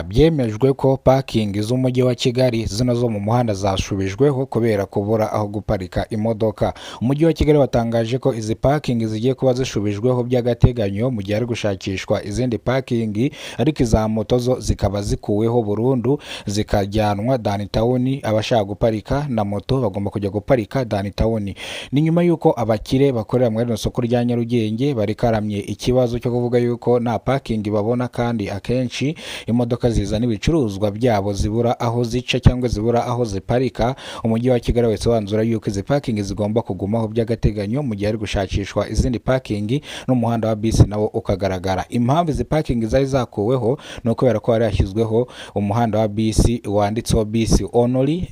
Byemejwe ko parking z'umujyi wa Kigali zino zo mu muhanda zashubijweho kubera kubura aho guparika imodoka. Umujyi wa Kigali watangaje ko izi parking zigiye kuba zishubijweho by'agateganyo mu gihe hari gushakishwa izindi parking, ariko iza moto zo zikaba zikuweho burundu zikajyanwa downtown. Abashaka guparika na moto bagomba kujya guparika downtown. Ni nyuma y'uko abakire bakorera muri rino soko rya Nyarugenge barikaramye ikibazo cyo kuvuga yuko nta parking babona, kandi akenshi imodoka zizana ibicuruzwa byabo zibura aho zica cyangwa zibura aho ziparika. Umujyi wa Kigali wese wanzura yuko izi parking zigomba kugumaho by'agateganyo mu gihe hari gushakishwa izindi parking, n'umuhanda wa bisi nawo ukagaragara. Impamvu izi parking zari zakuweho ni ukubera ko hari hashyizweho umuhanda wa bisi wanditseho "bus only".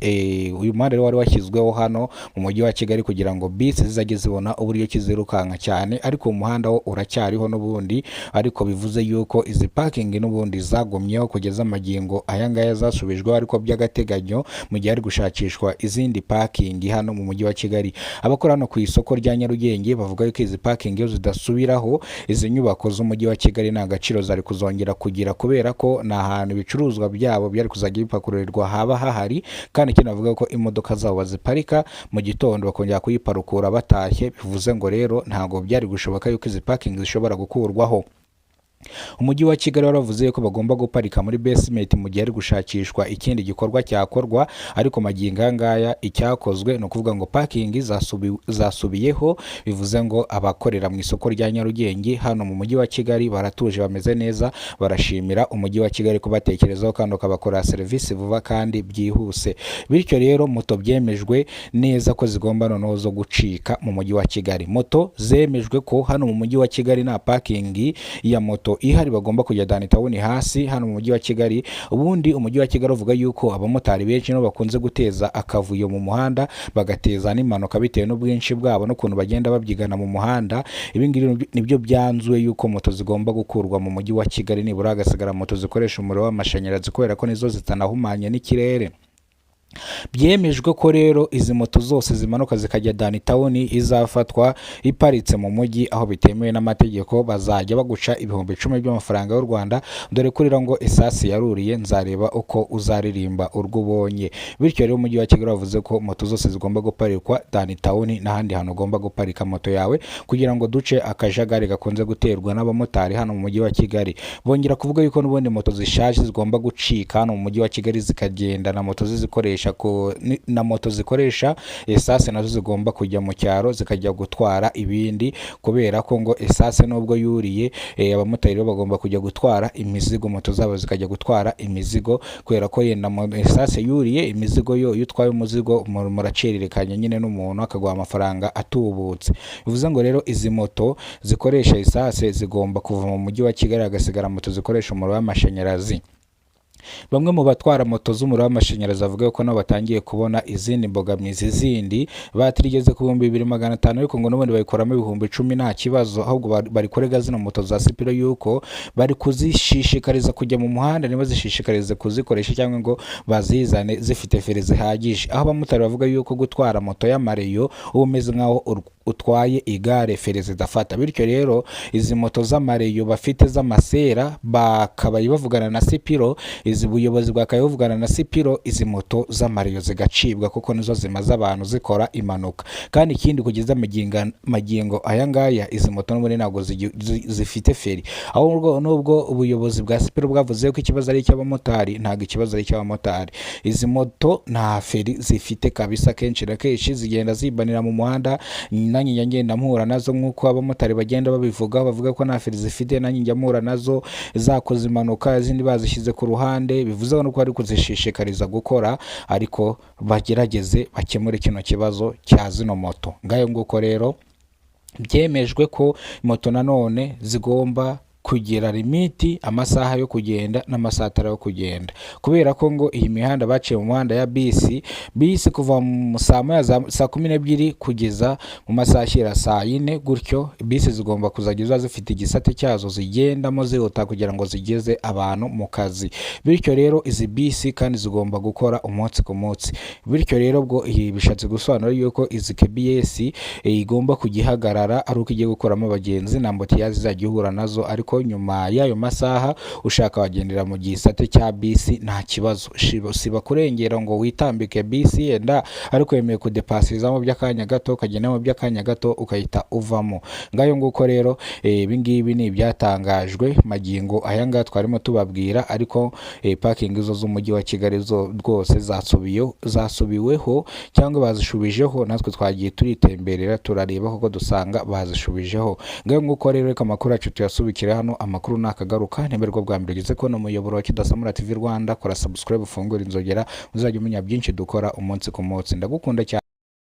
Uyu muhanda rero wari washyizweho hano mu mujyi wa Kigali kugira ngo bisi zizajye zibona uburyo ki zirukanka cyane, ariko uwo muhanda wo uracyariho n'ubundi. Ariko bivuze yuko izi parking n'ubundi zagumyeho kugeza amagingo aya ngaya, zasubijweho ariko by'agateganyo mu gihe hari gushakishwa izindi parking hano mu mujyi wa Kigali. Abakora hano ku isoko rya Nyarugenge bavuga yuko izi parking iyo zidasubiraho, izi nyubako z'umujyi wa Kigali nta gaciro zari kuzongera kugira, kubera ko ni ahantu ibicuruzwa byabo byari kuzajya bipakururirwa haba hahari. Kandi ikindi, bavuga ko imodoka zabo baziparika mu gitondo bakongera kuyiparukura batashye. Bivuze ngo rero ntabwo byari gushoboka yuko izi parking zishobora gukurwaho. Umujyi wa Kigali waravuze ko bagomba guparika muri basement mu gihe hari gushakishwa ikindi gikorwa cyakorwa, ariko magingo aya ngaya icyakozwe ni ukuvuga ngo parking zasubiyeho. Bivuze ngo abakorera mu isoko rya Nyarugenge hano mu mujyi wa Kigali baratuje, bameze neza, barashimira umujyi wa Kigali kubatekerezaho kandi ukabakorera serivisi vuba kandi byihuse. Bityo rero moto byemejwe neza ko zigomba noneho zo gucika mu mujyi wa Kigali. Moto zemejwe ko hano mu mujyi wa Kigali nta parking ya moto ihari, bagomba kujya downtown hasi hano mu mujyi wa Kigali. Ubundi umujyi wa Kigali uvuga yuko abamotari benshi nibo bakunze guteza akavuyo mu muhanda, bagateza n'impanuka bitewe n'ubwinshi bwabo n'ukuntu bagenda babyigana mu muhanda. Ibi ngibi nibyo byanzuwe yuko moto zigomba gukurwa mu mujyi wa Kigali, nibura hagasigara moto zikoresha umuriro w'amashanyarazi, kubera ko nizo zitanahumanya n'ikirere. Byemejwe ko rero izi moto zose zimanuka zikajya downtown, izafatwa iparitse mu mujyi aho bitemewe n'amategeko, bazajya baguca 10,000 by'amafaranga y'u Rwanda. Dore kurira ngo esasi yaruriye, nzareba uko uzaririmba urwo ubonye. Bityo rero umujyi wa Kigali wavuze ko moto zose zigomba guparikwa downtown n'ahandi hantu ugomba guparika moto yawe, kugira ngo duce akajagari gakunze guterwa n'abamotari hano mu mujyi wa Kigali. Bongera kuvuga yuko n'ubundi moto zishaje zigomba gucika hano mu mujyi wa Kigali zikagenda, na moto zizikoresha na moto zikoresha esase nazo zigomba kujya mu cyaro zikajya gutwara ibindi, kubera ko ngo esase nubwo yuriye, abamotari rero bagomba kujya gutwara imizigo, moto zabo zikajya gutwara imizigo, kubera ko yenda esase yuriye, imizigo yo, iyo utwaye umuzigo muraciririkanya nyine n'umuntu akaguha amafaranga atubutse. Bivuze ngo rero izi moto zikoresha esase zigomba kuva mu mujyi wa Kigali, hagasigara moto zikoresha umuriro w'amashanyarazi. Bamwe mu batwara moto z'umuriro w'amashanyarazi bavuga ko nabo batangiye kubona izindi mbogamizi zindi. Batiri igeze ku 2500, ariko ngo n'ubundi bayikoramo 10,000 nta kibazo. Ahubwo bari kurega zino moto za Sipiro yuko bari kuzishishikariza kujya mu muhanda, ntibazishishikarize kuzikoresha cyangwa ngo bazizane zifite feri zihagije. Aho abamotari bavuga yuko gutwara moto y'amareyo uba umeze nk'aho utwaye igare, feri zidafata. Bityo rero izi moto z'amareyo bafite z'amasera bakabaye bavugana na Sipiro, izi buyobozi bwakabaye buvugana na Sipiro, izi moto z'amareyo zigacibwa, kuko nizo zimaze abantu zikora impanuka. Kandi ikindi, kugeza magingo aya ngaya izi moto n'ubundi ntabwo zifite feri. Ahubwo nubwo ubuyobozi bwa Sipiro bwavuze ko ikibazo ari icy'abamotari, ntabwo ikibazo ari icy'abamotari. Izi moto nta feri zifite kabisa, kenshi na kenshi zigenda zibanira mu muhanda. Nanjye njya ngenda mpura nazo nk'uko abamotari bagenda babivuga, bavuga ko nta feri zifite. Nanjye njya mpura nazo zakoze impanuka, izindi bazishyize ku ruhande. Bivuze ko bari kuzishishikariza gukora, ariko bagerageze bakemure kino kibazo cya zino moto. Ngayo nguko rero, byemejwe ko moto nanone zigomba kugira limit, amasaha yo kugenda n'amasaha atari ayo kugenda, kubera ko ngo iyi mihanda baciye mu muhanda ya bisi, bisi kuva mu saa moya za saa 12 kugeza mu masaha ashyira saa yine gutyo, bisi zigomba kuzajya ziba zifite igisate cyazo zigendamo zihuta kugira ngo zigeze abantu mu kazi. Bityo rero izi bisi kandi zigomba gukora umunsi ku munsi. Bityo rero ubwo ibi bishatse gusobanura yuko izi KBS igomba kujya ihagarara ari uko igiye gukuramo abagenzi, nta embouteillage izajya ihura nazo. Ariko Ariko nyuma y'ayo masaha ushaka wagendera mu gisate cya bisi, nta kibazo. Siba kurengera ngo witambike bisi yenda, ariko wemeye kudepasirizamo by'akanya gato, ukagendamo by'akanya gato, ukahita uvamo. Ngayo nguko rero, ibi ngibi ni ibyatangajwe magingo aya ngaya twarimo tubabwira. Ariko parking zo z'umujyi wa Kigali zo rwose zasubiweho cyangwa bazishubijeho. Natwe twagiye turitemberera, turareba koko dusanga bazishubijeho. Ngayo nguko rero, reka amakuru yacu tuyasubikire hano. Amakuru nakagaruka. Niba aribwo bwa mbere ugeze kubona umuyoboro wa Kidasamura TV Rwanda, kora subscribe, ufungure inzogera, uzajya umenya byinshi dukora umunsi ku munsi. Ndagukunda cyane.